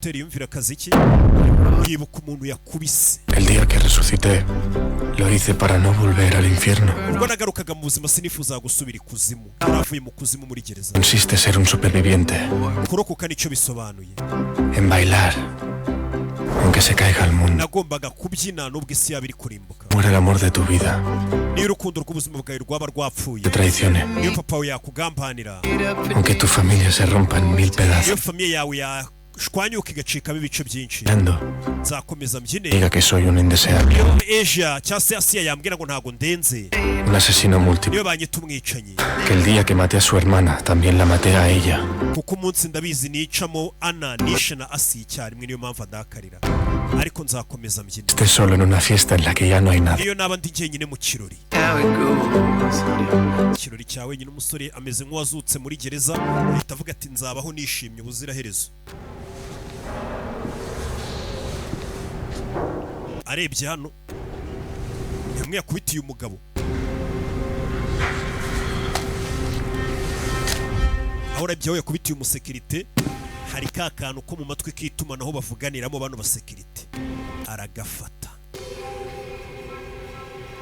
Teri yumvira akaziki, yibuka umuntu yakubise. El día que resucité, lo hice para no volver al infierno. Ubwo nagarukaga mu buzima, sinifuzaga gusubira ikuzimu. Naravuye mu kuzimu muri gereza. Consiste ser un superviviente, Kurokoka nicyo bisobanuye. En bailar, aunque se caiga el mundo. Nagombaga kubyina nubwo isi yaba iri kurimbuka. Muere el amor de tu vida, Niyo urukundo rw'ubuzima bwawe rwaba rwapfuye, te traicione, niyo papa wawe yakugambanira, aunque tu familia se rompa en mil niyo pedazos. Famille yawe yashwanyuka igacikamo ibice byinshi, Bailando, nzakomeza mbyine. Diga que soy un indeseable, Asia cyangwa se Asiya yambwira ngo ntabwo ndenze, un asesino múltiple. niyo banyita umwicanyi. Que el día que maté a su hermana, también la maté a ella. Kuko umunsi ndabizi nicamo Ana, nishe na Asiya icyarimwe, niyo mpamvu andakarira, ariko nzakomeza mbyine. Esté solo en una fiesta en la que ya no hay nadie. Niyo naba ndi njyenyine mu kirori, ikirori cya wenyine. Umusore ameze nk'uwazutse muri gereza, ahita avuga ati: "Nzabaho nishimye ubuziraherezo." Arebye hano, hamwe yakubitiye umugabo aho, urebye aho yakubitiye umusekirite, hari ka kantu ko mu matwi k'itumanaho bavuganiramo bano basekirite, aragafata,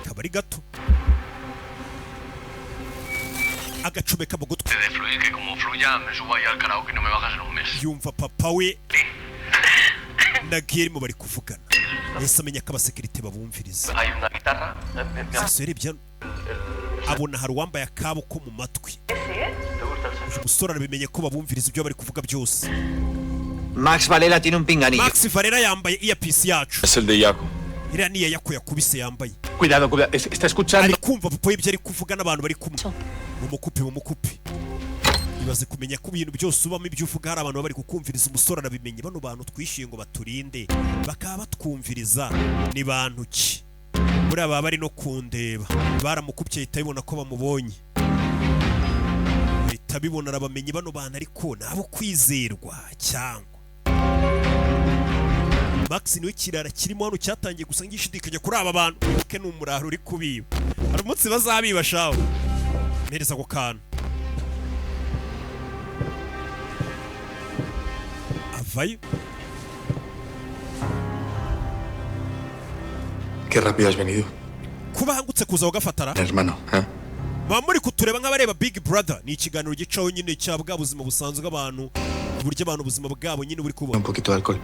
kaba ari gato, agacomeka mu gutwi. De fluir, que como fluya me subo ahí al karaoke y no me bajas en un mes. Yumva papa we na Guillermo bari kuvugana, yahise amenya ko abasekirite babumviriza. Hay una guitarra. Sasa yarebye hano, abona hari uwambaye akabo ko mu matwi. Uyu musore arabimenye ko babumviriza ibyo bari kuvuga byose. Max Valera tiene un pinganillo. Max Valera yambaye earpiece yacu. Es el de Yaco. Iriya ni iya Yako yakubise yambaye. Cuidado, cuidado. Está escuchando. Ari kumva papa ibyo ari kuvuga n'abantu bari kumwe. Mumukupe, mumukupe. Ibaze kumenya ko ibintu byose ubamo, ibyo uvuga, hari abantu baba bari kukumviriza. Umusore arabimenye. Bano bantu twishyuye ngo baturinde bakaba batwumviriza, ni bantu ki? Buriya baba bari no kundeba. Baramukupye, ahita abibona ko bamubonye, ahita abibona, arabamenye bano bantu, ariko ni abo kwizerwa cyangwa? Max niwe kirara kirimo hano cyatangiye gusa ngishidikanya kuri aba bantu. Wibuke ni umuraro uri kubiba, hari umunsi bazabiba shawe. Mpereza ako kantu, avayo. Qué rápido has venido, Kuba hangutse kuza ugafatara. Hermano, ¿eh? Muba muri kutureba nk'abareba Big Brother. Ni ikiganiro gicaho nyine cya bwa buzima busanzwe, abantu uburyo abantu ubuzima bwabo nyine buri kubona. Un poquito de alcohol.